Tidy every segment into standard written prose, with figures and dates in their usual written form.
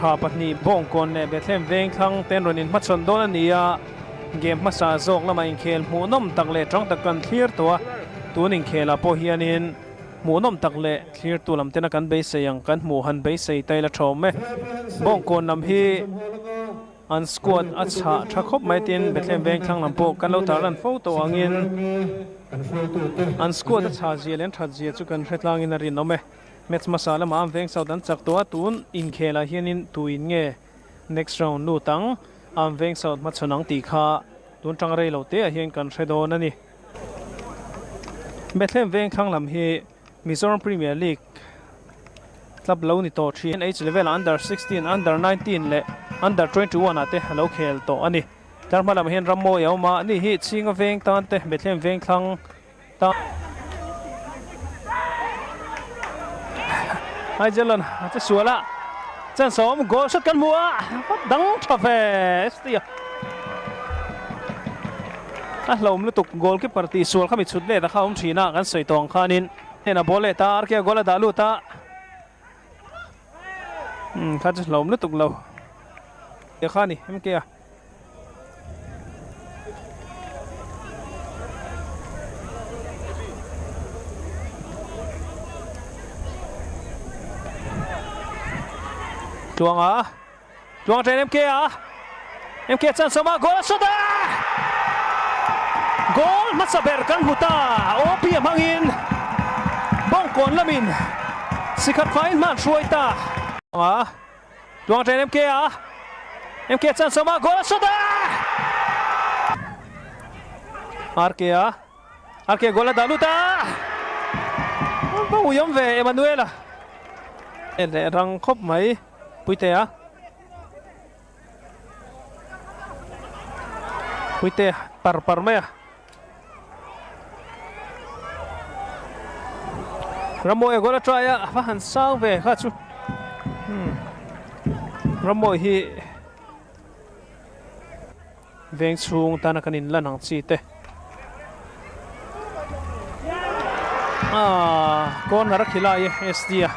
tha pahnih Bawngkawn leh Bethlehem Vengthlang te an rawn inhmachhawn dawn a ni a, game hmasa zawk lamah inkhel hmuhnawm tak leh tang tak kan thlir tawh a, tun inkhelah pawh hianin hmuhnawm tak leh thlirtu lam tena kan beisei ang kan hmuh han beisei ta ila thawm e. Bawngkawn lam hi an squad a chhah tha khawp mai tin Bethlehem Vengthlang lam pawh kan lo tarlan fo tawh angin an squad a chhah zia leh an that zia chu kan hre tlangin a rinawm e. Match hmasa lamah an veng south an chak tawh a, tun inkhelah hianin tuin nge next round lut ang, an veng south hmachhawn ang tih kha tun tang rei lo teah hian kan hre dawn a ni. Bethlehem veng thlang lam hi Mizoram Premier League club lo ni tawh thin, H level ah under 16, under 19 leh under 21 ah te a lo khel tawh a ni. Tlar hma lamah hian Rammawi a awm a, ani hi Chhinga veng tan te Bethlehem veng thlang Ta. Aijalon a che sual a, chansawm goal shot kan hmu a, vat dang tha ve ST a. A hlawm lutuk goalkeeper tih sual kha mi chhut let a kha awm thin a, kan sawi tawh ang khanin hena ball leh ta RK a goal a dah lut a. Umm kha chu hlawm lutuk lo. Kha ni MK a. Tluanga Tluanga train MK a MK chan sawma goal a shot a goal hmasa ber kan hmu ta OP a hmangin Bawngkawn lamin sikhat faiin hma an hruai ta Tluang ṭen MK a, MK chan sawma goal a shot a! RK a, RK goal a dah lut a! Va ui awm ve Emmanuel a. En leh rang khawp mai Puitea. Puitea par par mai a. Rammawi a goal a try a, a va han sang ve kha chu. Rammawi hi veng chhung tana kan inlan ang chi te. Ah, corner a khilai e SD a.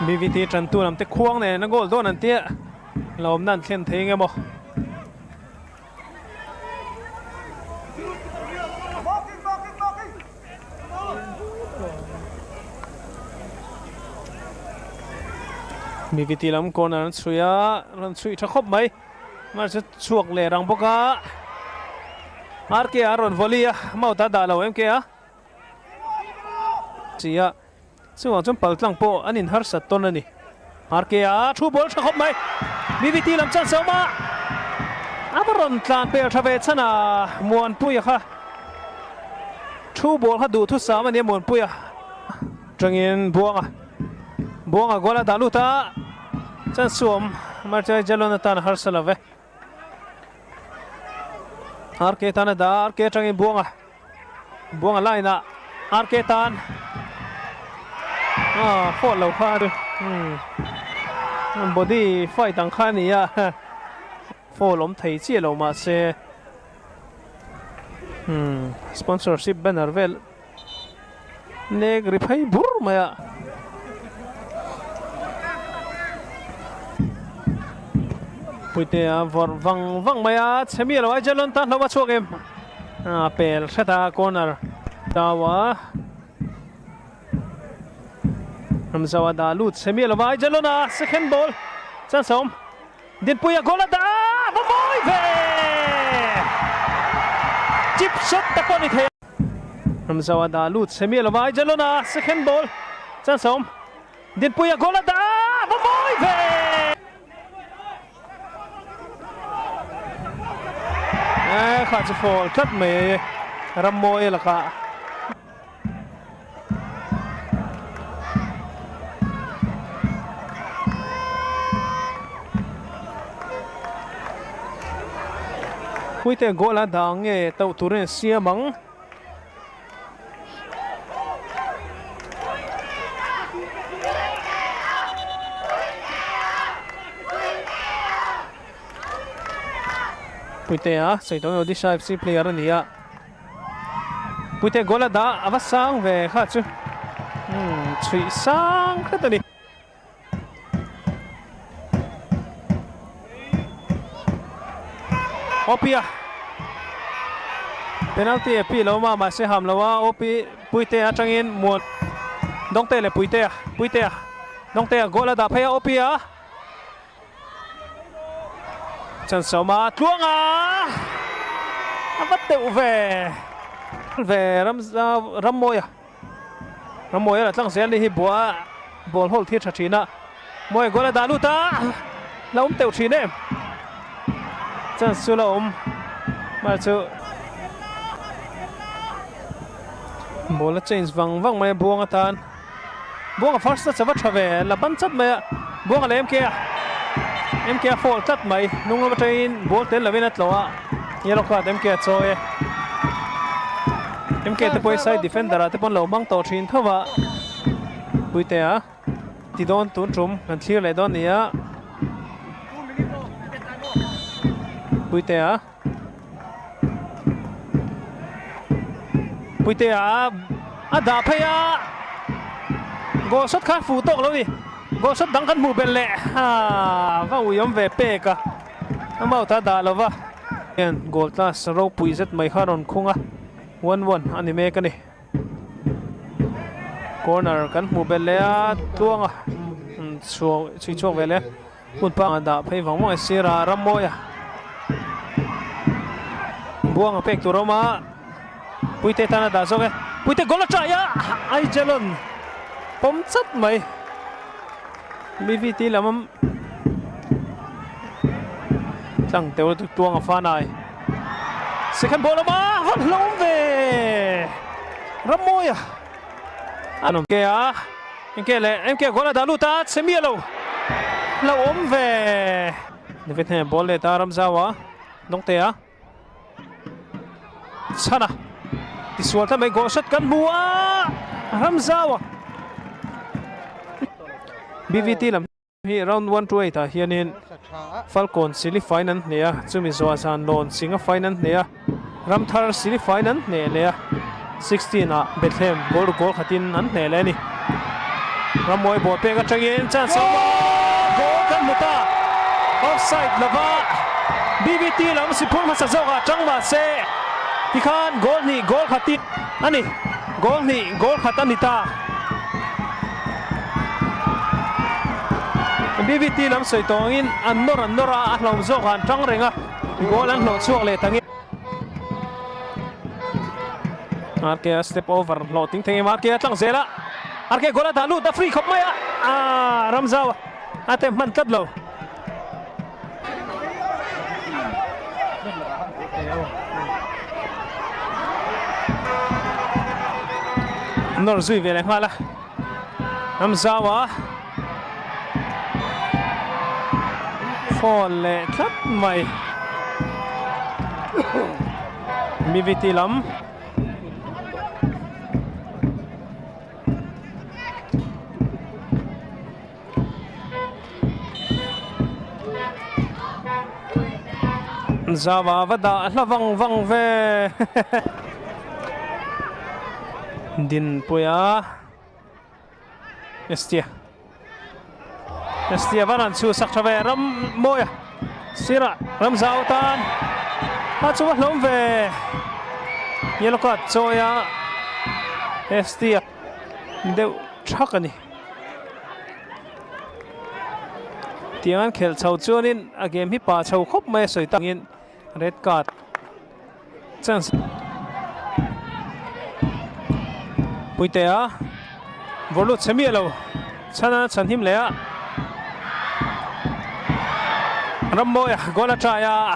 BVT tantu lam te khuang nen a goal dawn an tia lawmna an thlen thei nge maw. BVT lam corner an chhui a, rawn chhui tha khawp mai. Mahse chhuak leh rang bawk a, RK a rawn volley a, mouth a dah lo MK a. Chi a, chungah chuan pal tlang pawh an inharsat tawn a ni. RK a thu ball tha khawp mai, BVT lam chance a awm a, a va rawn tlan pel tha ve chhan a, Muanpuia kha thu ball kha duhthusam a ni a Muanpuia tangin Buanga. Buanga goal a dah lut a, chance awm Marcel Jalon atan a harsa lo ve. RK tan a dah a, RK atangin Buanga, Buanga line ah RK tan ah fault lo kha umm body fight ang kha a ni a, foul awm thei chiah lo mahse umm sponsorship banner vel. Nek ri phei bur mai a. Puitea vawrh vang vang mai a, chhe mi alo Aijalon ta hlauh a chhuak em. A pel hret a corner tau a. Ramzawa dah lut chhe mi alo Aijalon a second ball chance a awm. Dinpuia goal a dah a, va mawi ve! Chip shot te pawh ni thei a. Ramzawa dah lut chhe miah lova Aijalon a second ball chance a awm. Dinpuia goal a dah a, va mawi ve! Eh, kha chu foul tlat mai Rammawi lakah. Puite goal a dah nge tauh turin a siam ang. Puitea Saitawng Odisha FC player a ni a. Puitea goal a dah a va sang ve kha chu umm chhuih sang hret a ni. Opia penalty a pi lo ma mahse ham lo a Opi Puitea atangin Muan Dawngte leh Puitea Puitea Dawngtea goal a dah phei a Opia Chansawma tluanga a va teuh ve ve ram Rammawia Rammawia la tlang zel ni hi bua ball hold hi tha thin a Mawia goal a dah lut a la awm teuh thin em chance chu la awm mahse chu ball a change vang vang mai a buang atan. Buanga first a chava tha ve, la ban chat mai a, Buanga leh MK a, MK a foul tlat mai, hnung lam atangin ball tel lovin a tlawh a, yellow card MK a chawi e. MK te pawh hi side defender ah te pawn lo hmang tawh thin tho va, Puitea ti dawn tun tum kan thlir leh dawn nia, Puitea. Puitea a dah phei a, goal shot kha fuh tawk lo ni, goal shot dang kan hmuh belh leh aa va ui awm ve pek a, a mouth a dah lo va. Hian goal class ropui zet mai kha a rawn khung a, 1-1 a ni mek a ni. Corner kan hmuh belh leh a, tluanga chhui chhuak ve leh. Hmun panga dah phei vang vang e sir a Rammawi a Buang a pek tur a awm a Puite tan a dah zawk e Puite goal a try a Aijalon pawm chat mai BVT lam tlang teuh lutuk tuang a fanai second ball awm a va hlawm ve Rammawi a An awm ke a, MK leh MK goal a dah lut a, che miah lo lo awm ve. David hnenah ball let a, Ramzau a Dawngte a chhan a, tisual ta mai goal shot kan hmu a, Ramzau a BVT lam. Hi round 1-8 ah hianin Falkawn Sili faiin an hneh a, chumi zuah zan lawn Singa faiin an hneh a, Ramthar Sili faiin an hneh leh a, 16 ah Bethlehem goal ruk goal khatin an hneh leh a ni. Rammawi ball pek atangin chance a awm a, goal kan hmu ta! Offside lova BVT lam Siphur hmasa zawkah tang mahse tikhan goal hnih goal khatin a ni, goal hnih goal khat a ni ta. BVT lam sawi tawh angin an nawr an nawr a, a hlauh zawk ah an tang reng a, goal an hlawh chhuak leh tangin. RK a step over hlawh ting thei em RK a tlang zel a, RK goal a dah lut a free khawp mai a, aaa Ramzau a tem hman tlat lo. Nawr zui ve leh nghal a Ramzaua phone leh tlat mai BVT lam. Zava va dah hla vang vang ve Dinpuia Estia Estia va ran chu sak tha ve ram mawia sirah ram zau tan a chu va hlawm ve yellow card chawia Estia deuh thak a ni. Tiang an khelh chho chuanin a game hi pa chho khawp mai a sawi tangin red card chance Puitea vawrh lut chhe miah lo chhan a chhan him leh a Rammawia goal a try a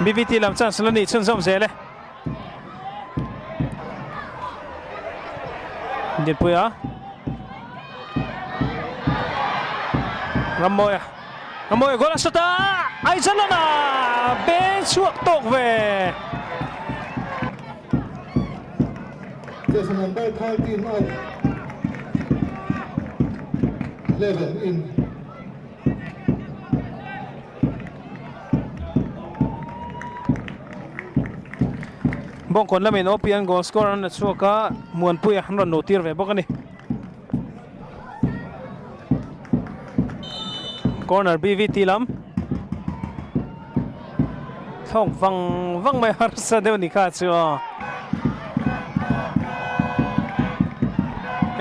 BVT lam chance la nih chhunzawm zel e. Dinpuia Rammawia Rammawia goal a shot a Aizawl-a beng chhuak tawk ve. Jersey number 13 of 11 in. Bawngkawn lamin OP an goal scorer an la chhuak a, Muanpuia an rawn luhtir ve bawk a ni. Corner BVT lam thlawk vang vang mai harsa deuh ni kha chu aw.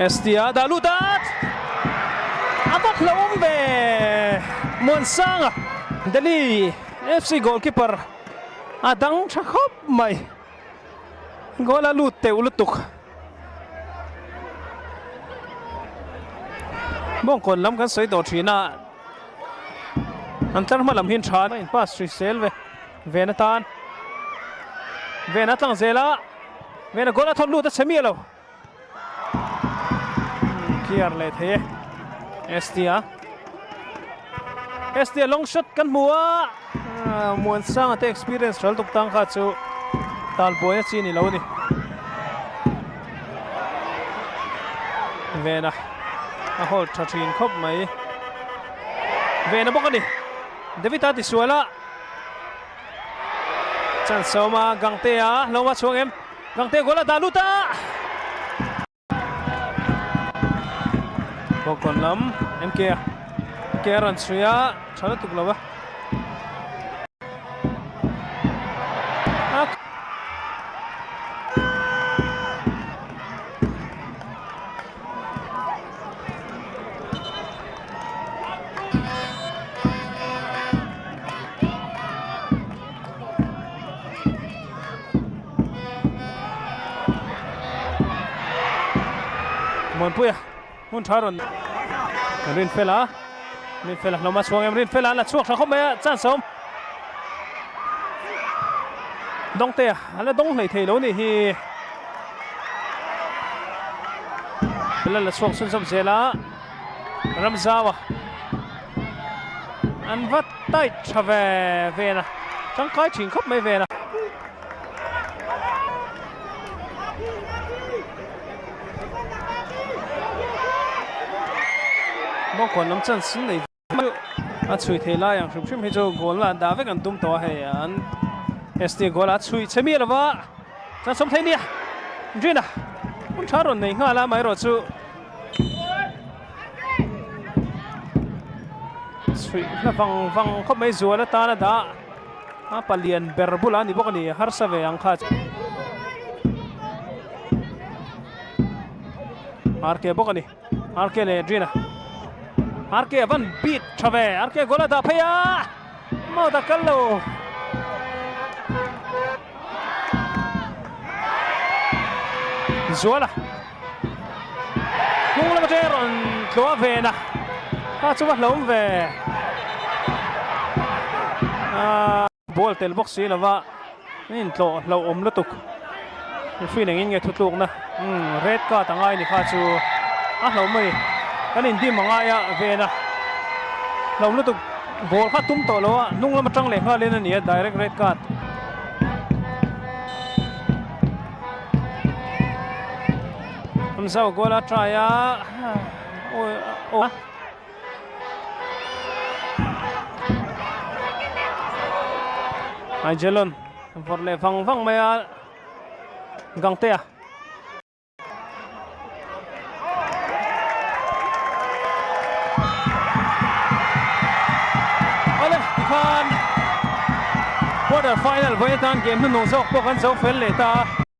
ST-a dah lut a, a va hlauhawm ve Muansanga Delhi FC goalkeeper a dang tha khawp mai. Goal a lut teuh lutuk. Bawngkawn lam kan sawi tawh thin a, an tlar hma lam hi an tha a, in pass hri sel ve ven atan ven a tlang zel a, ven a goal a thawn lut a chhe miah lo. Clear leh thei e ST-a. ST-a long shot kan hmu a, Muansanga te experience ral tuk tang kha chu talbuai a chi ni lo a ni. Vena a hold tha thin khawp mai. Vena bawk a ni. David-a tisual a. Chance a awm a, Gangte-a hlawm a chhuang em? Gangte goal a dah lut a! Bawngkawn lam MK a MK a rawn chhui a, tha lutuk lo a. Muanpuia hmun tha rawn Rinfela Rinfela hlawm a chhuang em Rinfela an la chhuak tha khawp mai a chance a awm Dawngtea a la dawng hlei thei lo nih hi Fela la chhuak chhunzawm zel a Ramzaua an va tight tha ve ven a tangkai thin khawp mai ven a. Bawngkawn lam chance sin nei a chhui thei lai ang hrim hrim hi chu goal na dah vek an tum tawh a hei an ST goal a chhui chhe miah lova chance awm thei nia Drina hun tha rawn nei nghal a amaherawh chu Chhuih hla vang vang khawp mai zual atan a dah a palian ber bulah a ni bawk a ni harsa ve ang kha RK bawk a ni RK leh Adrian a RK a van beat tha ve RK goal a dah phei a maw dah kal lo Zuala Hnung lam atanga rawn tluah ve na kha chu va hlawm ve aaa ball tel bawk si lova an intlawh hlauhawm lutuk referee nen nge thutlukna umm red card a ngai ni kha chu a hlauh mai kan indim a ngai a ve na hlauh lutuk ball kha tum tawh lo a hnung lam atang leh nghalin a ni a direct red card. Hamzau goal a try a aw Aijelon vawrh leh vang vang mai a Gangtea Awle tikhan quarter final vawi atan game hnuhnung zawk pawh kan zo fel leh ta a.